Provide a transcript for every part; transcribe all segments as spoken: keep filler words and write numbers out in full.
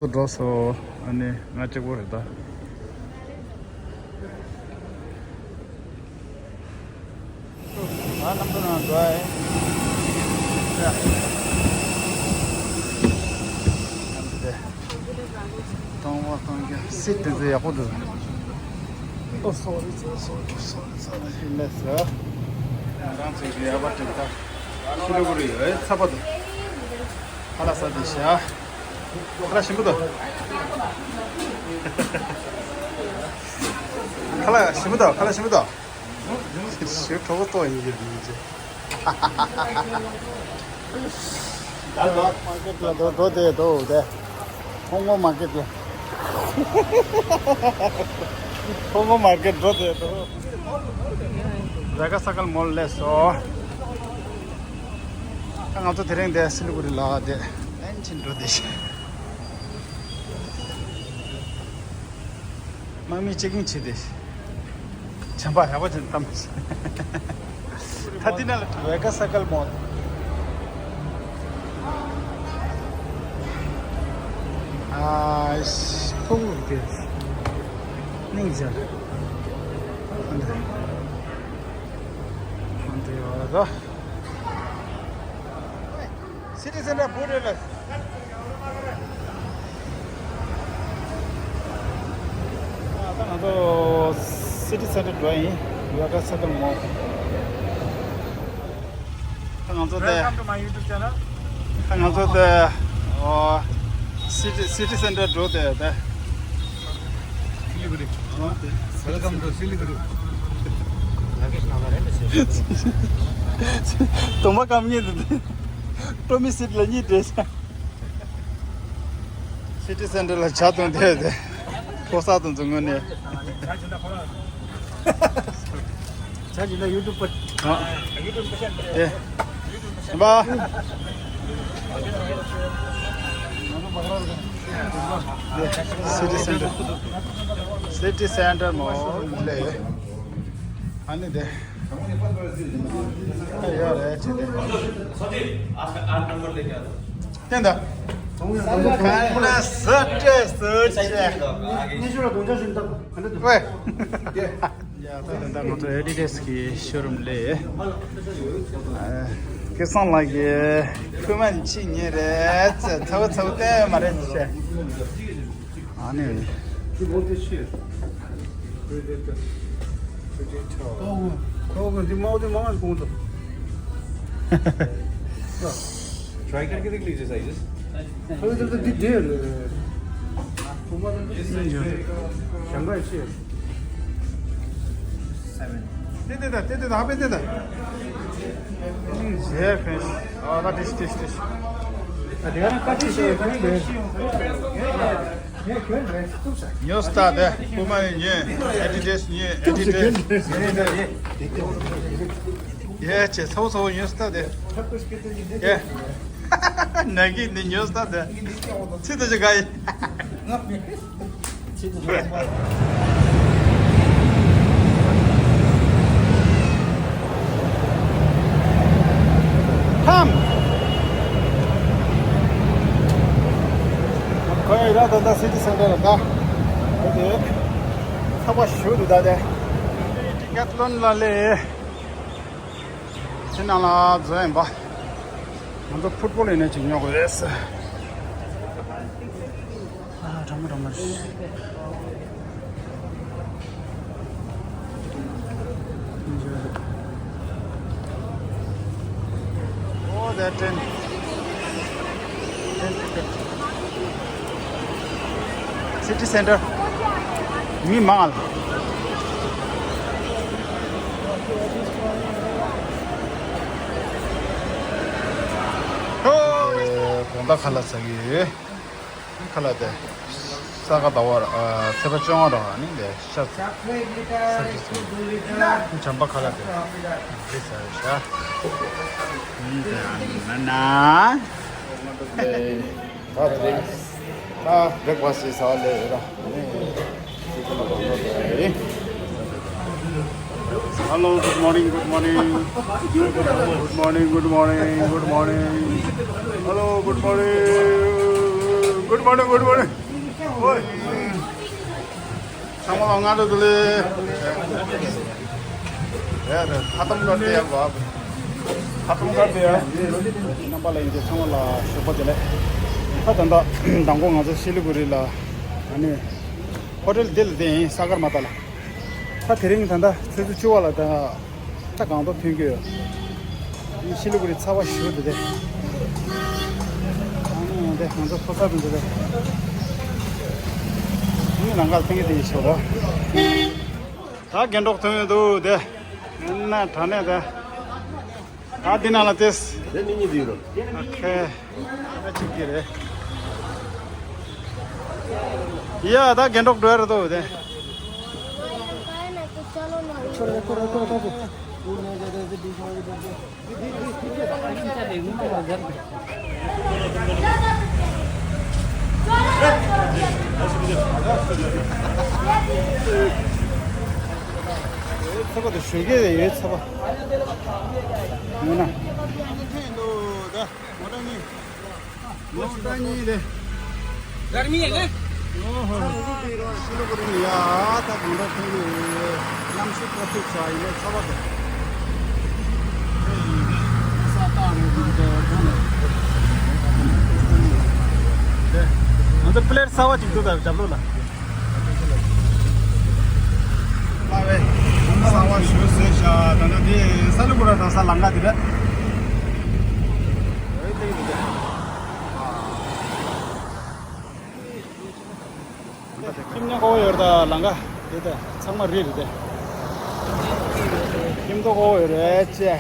འགྲོ་སོང་། ཨ་ནི་ང་གཅིག་པོ་རེད་ད། ང་རྣམ་པ་ནང་འགྲོ་ཨེ། གཏོང་བ་གཏོང་རྒྱུ་སི་ཊི་དེ་ཚོ་ཡག་པོ་འདུག་ཨོ་སོ་རི་སོ་རི་སོ་རི་སོ་རི་སོ་རི་ཧི་ལེ་སོ། ང་རང་ཚོའི་གི་ཡག་པ་དྲན་ད། ཤི་ལུ་གུ་རི་ཡོད་ཚ་པོ་འདུག་ཁ་ལག་ཟ་དེ་ཤ། ཁ་ལག་ཞིམ་པོ་འདུག་ཁ་ལག་ཞིམ་པོ་འདུག་ཁ་ལག་ཞིམ་པོ་འདུག་ཞིག་གྲོགས་པོ་ཏོ་ཡིན་གྱི་མིན་གྱི། ད་ལོ་མར་ཀེ་ཊི་ལ་འགྲོ་འགྲོ་དེ་འགྲོ་དེ། ཧོང་ཀོང་མར་ཀེ་ཊི་ལ། ཧོང་ཀོང་མར་ཀེ་ཊི་འགྲོ་དེ་འགྲོ། རེ་ག་ས་ཀལ་མོལ་སླེབས་སོང་། ད་ང་ཚོ་དེ་རིང་དེ་སི་ལི་གུ་རི་ལ་དེ་ལན་ཆིན་འགྲོ་དེ་ཤི། དམག་མི་ཅེག་ཨིན་བྱེད་དེ། བྱམས་པ་ཡག་པོ་ཅན་གཏམ། ད་འདི་ན་ལ་རེ་ག་ས་ཀལ་མོ། ཨ་ཕུག་གི་སྙིང་རྗེ། ཨ་འདྲ་ཨ་འདྲ་ཡོད་ད། སི་ཊི་སེན་ཊར་བུ་རེད་ལ། ད་ང་ཚོ་སི་ཊི་སེན་ཊར་འགྲོ་ཡིན། ཡོ་ག་ས་ཀལ་མོ། ད་ང་ཚོ་དེ། Welcome to my YouTube channel. ད་ང་ཚོ་དེ། ཨོ། སི་ཊི་སི་ཊི་སེན་ཊར་འགྲོ་དེ་དེ། Siliguri. Welcome to Siliguri. དོ་མ་ཀམ་གཉིས་འདུག་སྤྲོ་མི་སི་ཊི་ལ་གཉིས་སྤྲད་ཤག་སི་ཊི་སེན་ཊར་ལ་ཇ་འཐུང་དེ་དེ། ཕོ་གསར་དུ་འཛུགས་ངོ་ནས། ཇ་ཇི་ན་ཡུ་ཊུབ་པ། ཨ། ཨེ། སི་ཊི་སེན་ཊར། སི་ཊི་སེན་ཊར་མོ་ལེ། ཨ་ནི་དེ། ཡོད་རེད་ཅེས་དེ། བསྟན་ད། ཁ་ལག་ཟ་སྤྲད་ཟ་བྱས། ཝེ། ཡ་ད་ད་ད་ང་ཚོ་ཨེ་ཌི་ཌ་སི་གི་ཤོ་རུམ་ལས། སྐལ་བཟང་ལགས་ཀྱིས་ཁུ་མ་ཅི་ཉེ་རེད་ཚ་བོ་ཚ་བོ་བསྟན་ཡོད་མ་རེད་ཅེས། ཨ་ནི། Try करके देख लीजिए साइजेस। अरे तो तो दे दे। शंघाई से। सेवन। दे दे दा, दे दे दा, अबे दे दा। ये फिश। और डिश डिश डिश। अरे यार कट से। ཉོས་ད་དེ། པུ་མ་ནི་ཉོས། ཨེ་ཌི་ཌ་སི་ཉོས། ཨེ་ཌི་ཌ་སི་ཉོས། ཡེ་ཅེ་ཚ་བོ་ཚ་བོ་ཉོས་ད་དེ། ཡེ། ནང་གི་ནི་ཉོས་ད་དེ། ཚིག་ད་ཅི་ག་ཡི། ཁམ། ཁོ་ཡི་ར་ད་ད་སི་ཊི་སེན་ཊར་ལ་ད། ཨོ་ཁེ། ཚགས་པ་ཞུ་འདུག་ད་དེ། ཌི་ཀེ་ཐི་ལོན་ལ་ལས། ཕྱི་ནང་ལ་འཛུལ་ཡིན་པ། ང་ཚོ་ཕུཊ་བོལ་ཡིན་ན་ཅིག་ཉོ་དགོས་རེད། ཨ་གྲང་མོ་གྲང་མོ་རེད། Oh, that train. Train ticket. City Center. མི་མང་ལ། ཨེ། དགོང་དག་ཁ་ལག་ཟ་གི་ཡོད། ཁ་ལག་དེ། ས་ག་ཟླ་བ་ར། ཨ། ཚེས་པ་བཅོ་ལྔ་ར་ནི་ལས་ཤ་ཚ། ས་ཀི་ཚོ། བྱམས་པ་ཁ་ལག་དེ། འདི་ཟ་རེད་ཤ། ཨུམ། ད་ན་ན། ད་དེ་རིང་། ད་བྷི་རེག་ཕ་སི་ཟ་བ་ལས་ཡོད་ར། ནི། Hello, good morning, good morning. Good morning, good morning, good morning. Hello, good morning. Good morning, good morning. ཨོའི། ཚང་མ་ལ་སྔ་དྲོ་བདེ་ལེགས། ཡ་ད་ཁ་ཏམ་ག་དེ་ཡ་བ། ཁ་ཏམ་ག་དེ་ཡ། རྣམ་པ་ལ་ཡིན་ཏེ་ཚང་མ་ལ་ཞོགས་པ་བདེ་ལེགས། ད་ད་ད་དང་པོ་ང་ཚོ་སི་ལི་གུ་རི་ལ་ཨ་ནི་ཧོ་ཊེལ་འདི་ལ་བསྡད་ཡིན། ས་གར་མ་ཏ་ལ། ད་དེ་རིང་ད་ད་ཆུ་ཚོད་བཅུ་པ་ལ་ད། ད་སྒང་ཏོག་ཐོན་གྱི་ཡོད། ཨ་ནི་ཤི་ལི་གུ་རི་ཚ་བ་ཞེ་པོ་འདུག་སྟེ། ཨ་ནི་ཡང་དེ་ང་ཚོ་ཕོ་གསར་དུ་འདུག་སྟེ། ཨ་ནི་ལམ་ཁར་ཐོན་གྱི་དེ་ཡི་ཞོགས་པ། ད་རྒན་གྲོགས་ཐོན་ཡོད་འདུག་སྟེ། ཨ་ནི་དྲ་གནས་དེ། ད་འདི་ནང་ལ་ཏེས། དེ་མི་གཉིས་འདུག་རོ། ཨ་ཁེ། ད་ཅིག་གི་རེད། ཡ་ད་རྒན་གྲོགས་འགྲོ་ཡ་རེད་དོ་དེ། ཚ་བ་དེ་ཞོད་སྐད་ཡོད་ཚ་བ། ངོ་ན། ངོ་ན་གཉིས་དེ། गर्मी है ना? ཨོ་ཧོ། ཤི་ལི་གུ་རི་ནས་ཡ་ད་གང་འདྲ་ཐོན་གྱི་ཡོད། གནམ་གཤིས་ཏོག་ཙམ་ཚ་ཡིན་ནའི་ཚ་བ་འདུག་ང་ཚོ་པི་ལེ་ཊི་གསར་བ་ཅིག་འདུག་ད་རྒྱབ་ལོགས་ལ། ལ་བས་གསར་བ་ཞུ་ཟེར་ཤག་ད་ནི་དེ་ས་ལུ་གུ་ར་དང་ས་ལང་ཀ་དེ་རེད། ཁྱིམ་ཉག་གོ་ཡོད་ད་ལང་ཀ་དེ་ད་ཚང་མ་རི་རེད་དེ། ཁྱིམ་ཐོག་གོ་ཡོད་རེད་ཅེ།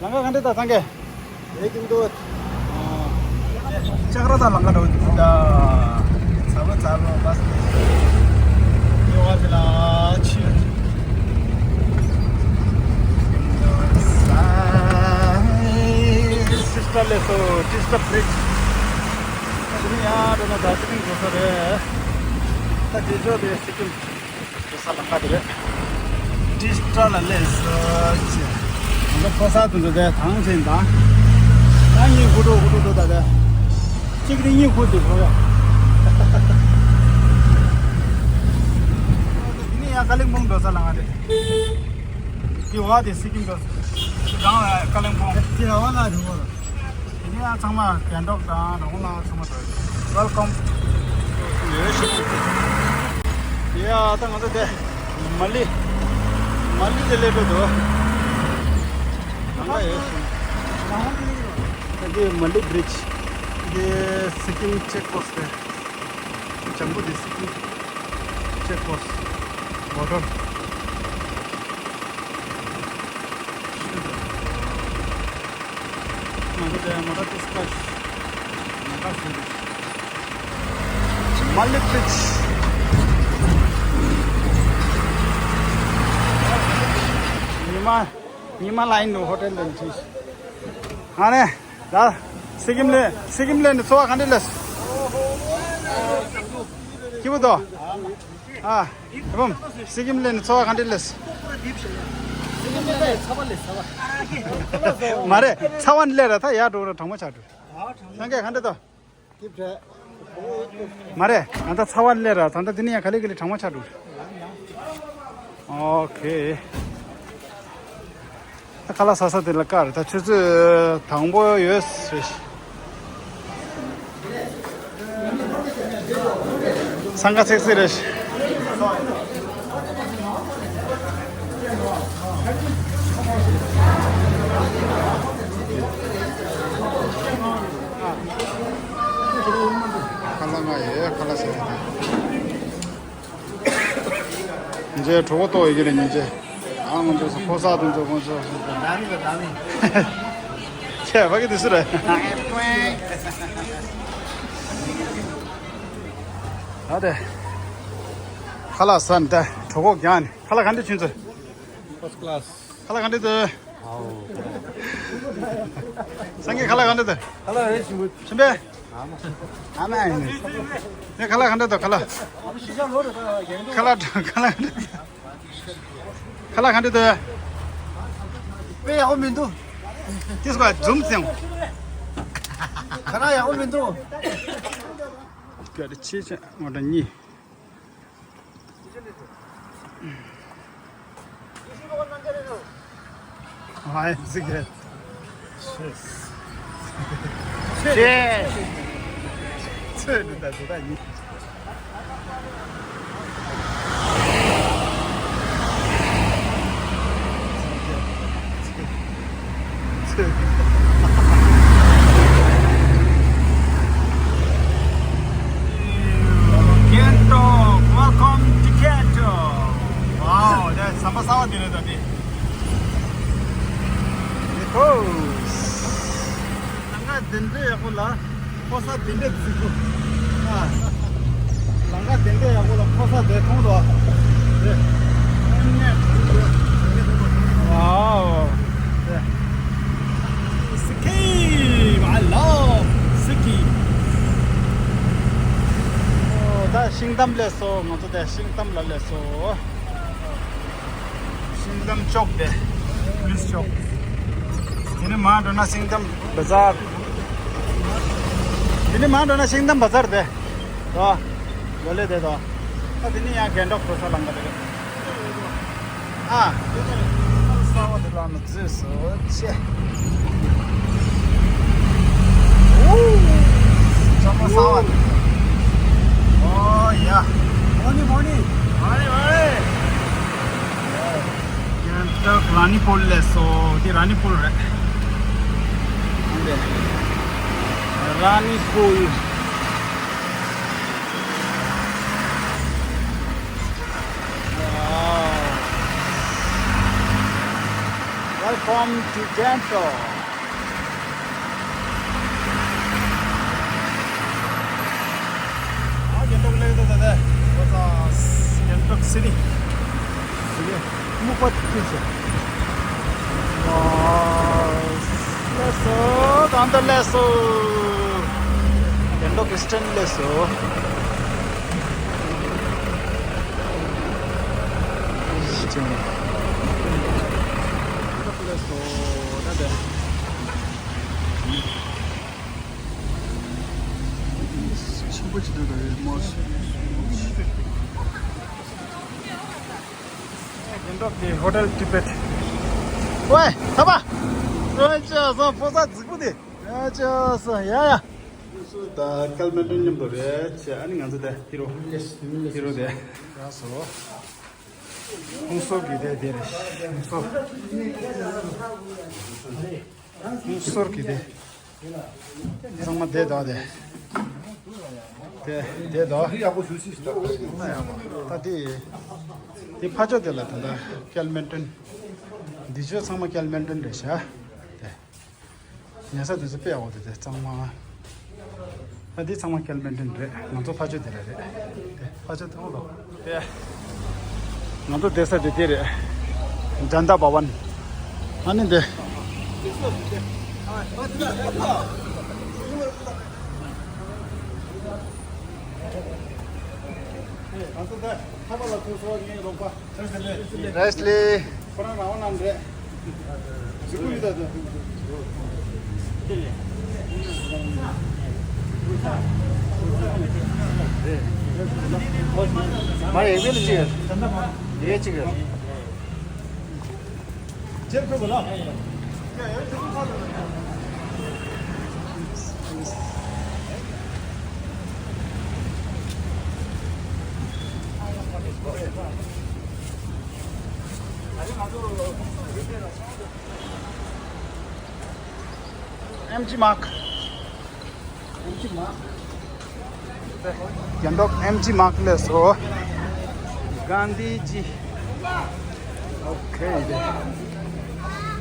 ལང་ཀ་ག་འདྲ་ད་ཚང་གེ། ཨེ་ཀིན་དོ། ལྕགས་ར་དང་ལང་ཀ་འདྲ་བོ་འདུག་ད། ཚ་བ་ཚ་བ་བ་སི་ཡོ་བ་དེ་ལ་ཆི། ཊི་སི་ཊ་ལ་སླེབས་སོང་། ཊི་སི་ཊ་བི་རི་ཇི། ད་དེ་ནས་ཡར་འགྲོ་ན་ད་སི་ཀིམ་འགྲོ་ས་རེད། ད་དེ་ཕྱོགས་དེ་སི་ཀིམ། དེ་ས་ལམ་ཁ་དེ་རེད། ཊི་སི་ཊ་ལ་སླེབས་སོང་ཅེ། ང་ཚོ་ཕོ་གསར་དེ་ཚོ་དེ་ཐང་ཆེན་དང་། ད་གཉིད་ཁུག་འགྲོ་ཁུག་འགྲོ་འགྲོ་ད་དེ། གཅིག་དེ་གཉིད་ཁུག་དེ་ཁོ་ཡ། དེ་ནས་ཡང་ཀ་ལིང་པོང་འགྲོ་ས་ལམ་ཁ་དེ། དེ་བ་དེ་སི་ཀིམ་འགྲོ་ས། རང་ཀ་ལིང་པོང་། དེ་ར་བ་ལ་རི་བོ་ར། དེ་ནས་ཡང་ཚང་མ་རྒན་གྲོགས་དང་རོགས་ལ་ཚང་མ་འགྲོ་ཡོད། Welcome. ཡོད་ཤི། ཡ་ད་ང་ཚོ་དེ་མ་ལི། མ་ལི་དེ་སླེབས་འགྲོ་འདུག་ང་ཡོད་ཤི། ད་དེ་མ་ལི་བི་རི་ཇི། དེ་སི་ཀིམ་ཅེག་པོ་སི་ཊི་རེད། ཇམ་བོ་དེ་སི་ཀིམ་ཅེག་པོ་སི་ཊི། བོ་ཌར། ང་ཚོ་དེ་མོ་ཊ་དེ་སི་ཀ་ཤི། མ་ལི་བི་རི་ཇི། ཉི་མ་ཉི་མ་ལ་ཡིན་ནོ་ཧོ་ཊེལ་ལ་ཡིན་ཚུལ། ཨ་ནེ། ད་སི་ཀིམ་ལ་སི་ཀིམ་ལ་ནི་འཚོ་བ་ག་འདྲ་ལས། སྐྱིད་པོ་དོ། ཨ། བུམ། སི་ཀིམ་ལ་ནི་འཚོ་བ་ག་འདྲ་ལས། མ་རེད། ཚ་བ་ནི་ལས་ར་ད་ཡར་འགྲོ་ར་གྲང་མོ་ཆགས་འགྲོ། སངས་རྒྱས་ག་འདྲ་དོ། མ་རེད། ད་ལྟ་ཚ་བ་ལས་ར་ད་ལྟ་འདི་ནི་ཡང་ག་ལེ་ག་ལེ་གྲང་མོ་ཆགས་འགྲོ། ཨོ་ཁེ། ད་ཁ་ལག་ཟ་ས་དེ་ལ་དཀར་ད་ཆུ་ཚོད་དང་པོ་ཡོད་ཟེར། སང་ག་ཚིག་ཚིག་རེད། ཁ་ལག་ང་ཡོད་ཁ་ལག་ཟ་ཡ་དེ། ཉིན་བྱེད་གྲོགས་པོ་ཏོ་ཡི་གེ་རེད་ཉིན་བྱེད། ཨ་ང་ཚོ་སོ་ཕོ་གསར་དུ་འཛུལ་ཁོང་ཚོ། ཆེ་བ་གི་དུས་སུ་རེད། ཨ་དེ། ཁ་ལག་ཟ་ནས་ད་གྲོད་ཁོག་རྒྱགས་ནས་ཁ་ལག་ག་འདྲ་བྱུང་ཚོད། First class. ཁ་ལག་ག་འདྲ་འདུག་སངས་རྒྱས་ཁ་ལག་ག་འདྲ་འདུག་ཁ་ལག་རེ་ཞིམ་པོ། ཞིམ་པས། ཨ་མ་ཨ་མ་ཡིན། ངས་ཁ་ལག་ག་འདྲ་འདུག་ཁ་ལག་ཁ་ལག་ཁ་ལག་ག་འདྲ་འདུག་ཁ་ལག་ག་འདྲ་འདུག་དཔེ་ཡག་པོ་མི་འདུག་དེ་སྐོར་འཛུམ་བསྟན། ཁ་ལག་ཡག་པོ་མི་འདུག་ག་རེ་ཆེ་ཆེ་ང་འདྲ་གཉིས། ཨ་ཡ་ཟིག་རེད། ཤེས། ཤེས། ཚོད་འདི་ད་ཟོ་ད་ཡིན། Gangtok, welcome to Gangtok. Wow, that's ཟམ་པ་གསར་པ་དེ་རེད་ད་དེ། ཧོ། ལམ་ཁ་དེ་འདྲའི་ཡག་པོ་ལ། ཕོ་ས་དེ་འདྲའི་རྫིག་པོ། ཨ། ལམ་ཁ་དེ་འདྲའི་ཡག་པོ་ལ་ཕོ་ས་དེ་མཐོང་དོ། དེ། ཝའོ། དེ། Sikkim, I love Sikkim. ཨོ། ད་ཤིང་ཏམ་སླེབས་སོང་། ང་ཚོ་ད་ཤིང་ཏམ་ལ་སླེབས་སོང་། ཤིང་ཏམ་ཅོག་དེ། པུ་ལིས་ཅོག་དེ་ནས་མར་འགྲོ་ན་ཤིང་ཏམ་བ་ཛར། དེ་ནས་མར་འགྲོ་ན་ཤིང་ཏམ་བ་ཛར་དེ། དོ། ཡོད་ལེ་དེ་དོ། ད་དེ་ནས་ཡང་གན་ཊོག་འགྲོ་ས་ལམ་ཁ་དེ་རེད། ཨ། གསར་པ་དེ་ལ་ནི་རྫིས་སོ་ཆེ། ཨོ། ཅང་མ་གསར་པ་དེ། ཨོ་ཡ། མོ་ནི་མོ་ནི། མོ་ནི་མོ་ནི། གན་ཊོག་ར་ནི་པུལ་ལ་སླེབས་སོང་། འདི་ར་ནི་པུལ་རེད། འདི་ར་ནི་པུལ། Wow. Welcome to Gangtok. ཨ། གན་ཊོག་སླེབས་ད་ད་ད། What's up? Gangtok city. སྨུག་པ་ཐིག་ཐིག་བྱས། ཨ། སླེབས་སོང་། ད་ལྟ་སླེབས་སོང་། གན་ཊོག་ཨི་སི་ཊན་སླེབས་སོང་། ཨི་སི་ཊན་སླེབས་སོང་། ད་ད། ཆེན་པོ་ཅིག་འདུག་ད་རེད་མོ། གན་ཊོག་གི་ཧོ་ཊེལ་ཊི་བེཊ། ཝེ། ཐ་པ། ཨ་ཅག་སང་ཕོ་གསར་རྫིག་པོ་དེ། ཨ་ཅག་སང་ཡ་ཡ། ད་ཀལ་མན་ཊོན་མཉམ་དུ་རེད་ཆེ། ཨ་ནི་ང་ཚོ་དེ་ཧི་རོ། ཧི་རོ་དེ། ཡ་སོ། ཧུང་སོར་གི་དེ་དེ་རེད། ཧུང་སོར། ཧུང་སོར་གི་དེ། ཚང་མ་བསྡད་དོ་དེ། དེ་བསྡད་དོ། ད་དེ། དེ་ཕ་ཇོ་དེ་ལ་ད་ལྟ་ཀལ་མན་ཊོན། འདི་ཆོ་ཚང་མ་ཀལ་མན་ཊོན་རེད་ཤག་དེ། ཉལ་ས་དེ་ཚོ་དཔེ་ཡག་པོ་དེ་དེ་ཚང་མ། ད་འདི་ཚང་མ་ཀལ་མན་ཊོན་རེད། ང་ཚོ་ཕ་ཇོ་དེ་ལ་རེད། དེ་ཕ་ཇོ་དེ་འོ་ལོ། དེ། ང་ཚོ་བསྡད་ས་དེ་དེ་རེད། ཇན་ཏ་བྷ་ཝན། ཨ་ནི་འདི། ང་ཚོ་ད་ཁ་པར་ལ་ཐུག་སོང་། ངའི་རོགས་པ། རེས་ལི། ཁོ་རང་རང་དབང་གནང་རེད། གཟིགས་སྐུ་ཡོད་ད་དུ། མ་ཡེ་བེ་ལ་ཅི་ཡོད། ཡེ་ཅི་ཡོད། ཇེབ་ཁོ་གོ་ལ། ཨེམ་ཇི་མཱག། གན་ཊོག་ཨེམ་ཇི་མཱག་ལ་སོ། གྷན་དྷི་ཇི། ཨོ་ཁེ།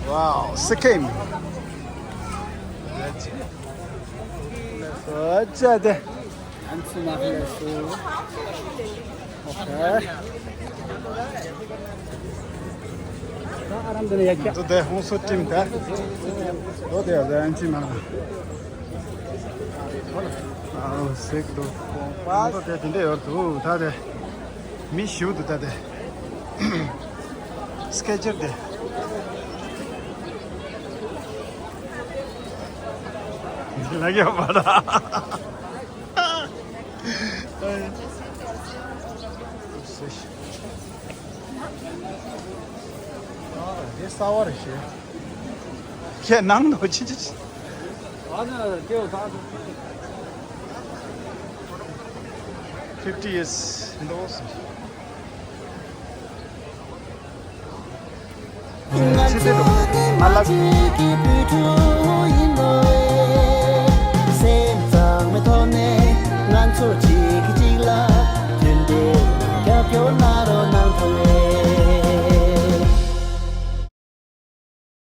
ཝའོ། སི་ཀིམ། ཨ་ཅག་དེ། ཨེམ་ཇི་མཱག་ལ་སོ། ཨོ་ཁེ། ད་ཨ་རམ་དེ་ནས་ཡ་ཁྱ། དེ་ཧོང་སོ་ཊིམ་དེ། དོ་དེ་ཡ་ཨེམ་ཇི་མཱག། ཨའོ་ཟེག་འདུག་ཁོང་པ་དེ་དེ་འདྲ་ཡོད་འདུག་ད་དེ་མི་ཞུ་འདུག་ད་དེ་སི་ཀེ་ཇུལ་དེ་ལ་ཡོད་པ་ད། འདི་གསར་བ་རེད་ཤེས། ཁྱེད་ནང་དུ་ཕྱིན་ཅི། fifty years འདུག་ཕྱི་དེ་རུ་ཨ་ལགས།